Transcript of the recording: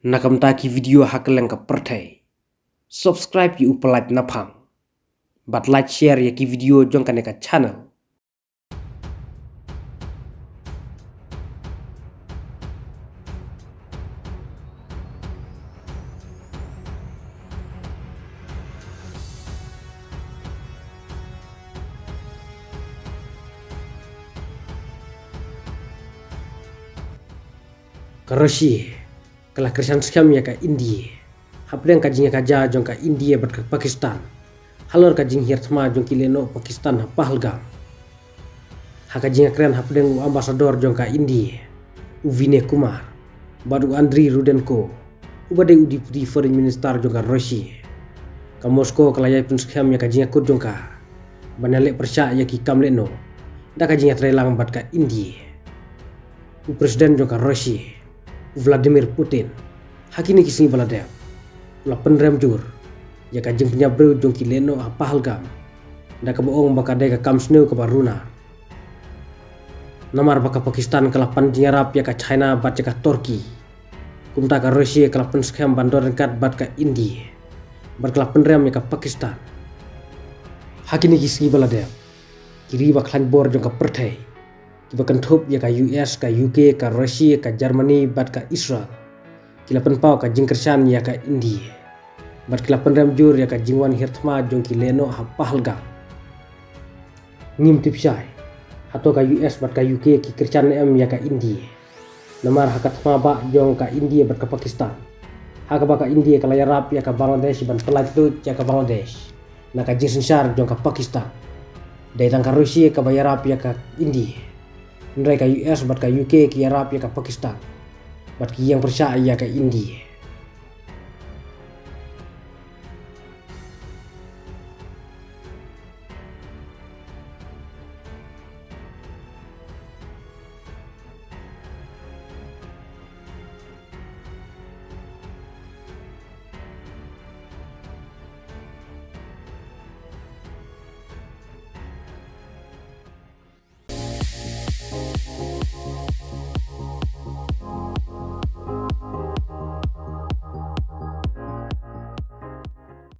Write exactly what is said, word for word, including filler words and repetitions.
Na ka bynta ki video ha kylleng ka pyrthei, subscribe ïa u Palat Naphang bad like, share ïa ki video jong kane ka channel. Ka Russia ka la kyrshan skhem ïa ka India hapdeng ka jingïakajia jong ka India bad ka Pakistan halor ka jinghiar thma jong ki lehnoh Pakistan ha Pahalgam. Ha ka jingïakren hapdeng u ambassador jong ka India, u Vinay Kumar, bad u Andriy Rudenko, uba dei u Deputy Foreign Minister jong ka Russia, ka Moscow ka la ïai pynskhem ïa ka jingïakut jong ka ban ïaleh pyrshah ïa ki kam lehnoh da ka jingïatreilang bad ka India. U President jong ka Russia, u Vladimir Putin, ha kine ki sngi ba la dep, u la pynrem jur ïa ka jingpynïap briew jong ki lehnoh ha Pahalgam da kaba ong ba ka dei ka kam sniew kaba runar. Namar ba ka Pakistan ka la pan jingïarap ïa ka China bad ïa ka Turkey, kumta ka Russia ka la pynskhem ban don ryngkat bad ka India bad ka la pynrem ïa ka Pakistan. Ha kine ki sngi ba la dep, ki ri ba khlaiñ bor jong ka pyrthei, kiba kynthup ïa ka U S, ka U K, ka Russia, ka Germany bad ka Israel, ki la pynpaw ka jingkyrshan ïa ka India bad ki la pynrem jur ïa ka jingwan hiar thma jong ki lehnoh ha Pahalgam. Ngim tip shai hato ka U S bad ka U K ki kyrshan ne em ïa ka India. Namar ha ka thma bah jong ka India bad ka Pakistan, ha kaba ka India ka la ïarap ïa ka Bangladesh ban pyllait luid ïa ka Bangladesh na ka jingsynshar jong ka Pakistan, dei tang ka Russia kaba ïarap ïa ka India. Hynrei ka U S bad ka U K ki ïarap ïa ka Pakistan bad ki ïeng pyrshah ïa ka India.